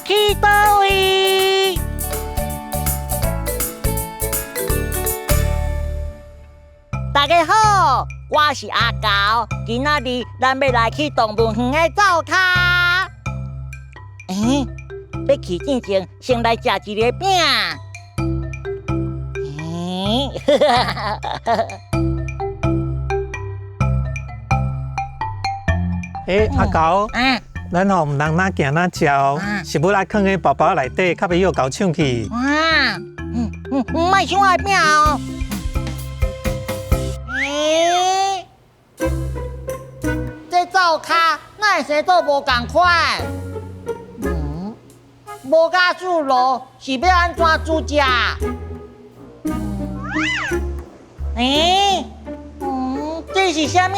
去佗位？大家好，我是阿猴，今仔日咱欲來去動物園的灶跤。欸，欲去之前，先來食一个餅。欸，欸，阿猴，咱吼毋通哪行哪食哦，食物愛囥佇包包內底，較袂予猴搶去。哇，莫搶我的餅哦。欸，這灶跤哪會生做無仝款？無瓦斯爐是欲按怎煮食？欸，這是啥物？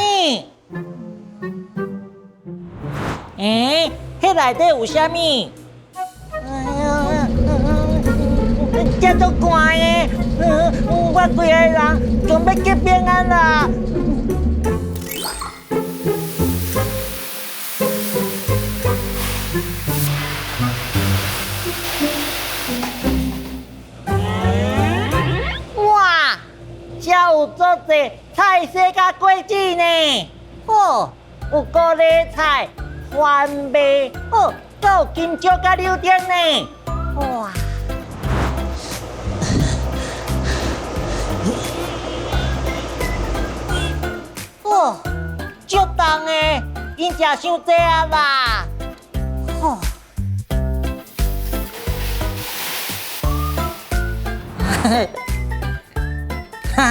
欸，彼內底有啥物？這足寒的，我規個人準備結冰啊啦！哇，這有足濟菜色佮果子呢！哦，有高麗菜、番麥，哦，閣有金蕉佮柳丁呢！哇！哦，足重的，𪜶食傷濟啊啦！哦，哈哈，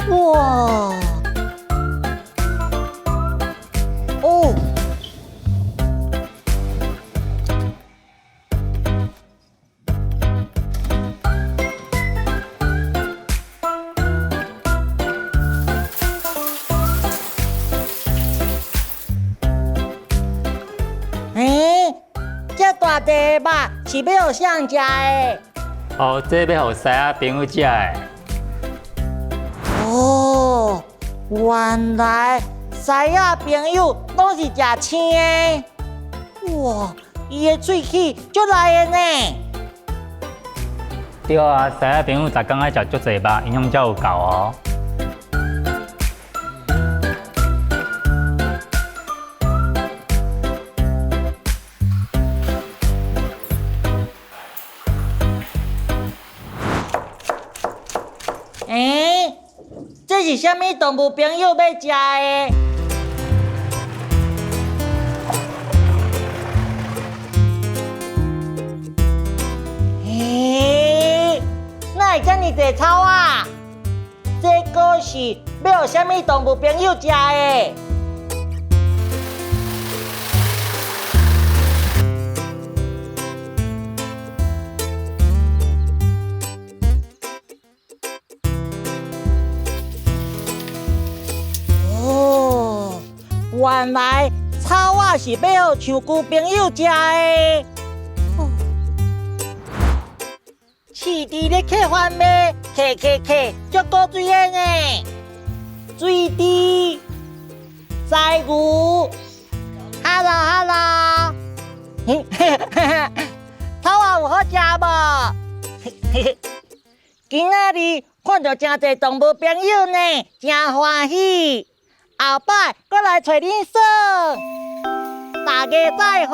哇，哦。欸，這大塊肉是欲予啥人食的？哦，這欲予獅仔朋友食的。哦，原來獅仔朋友攏是食青的。哇，伊的喙齒足利的呢。對啊，獅仔朋友逐工愛食足濟肉，營養才有夠哦。欸，這是啥物動物朋友欲食的？欸，哪會遮爾濟草啊？這閣是欲予啥物動物朋友食的？哦，原來草仔是欲予香菇朋友食的。飼佇咧客番麥，客客客，足古錐的呢。水豬、獅牛，Hello Hello，草仔有好食無？今仔日看著誠濟動物朋友呢，誠歡喜。後擺閣來揣恁耍，大家再會。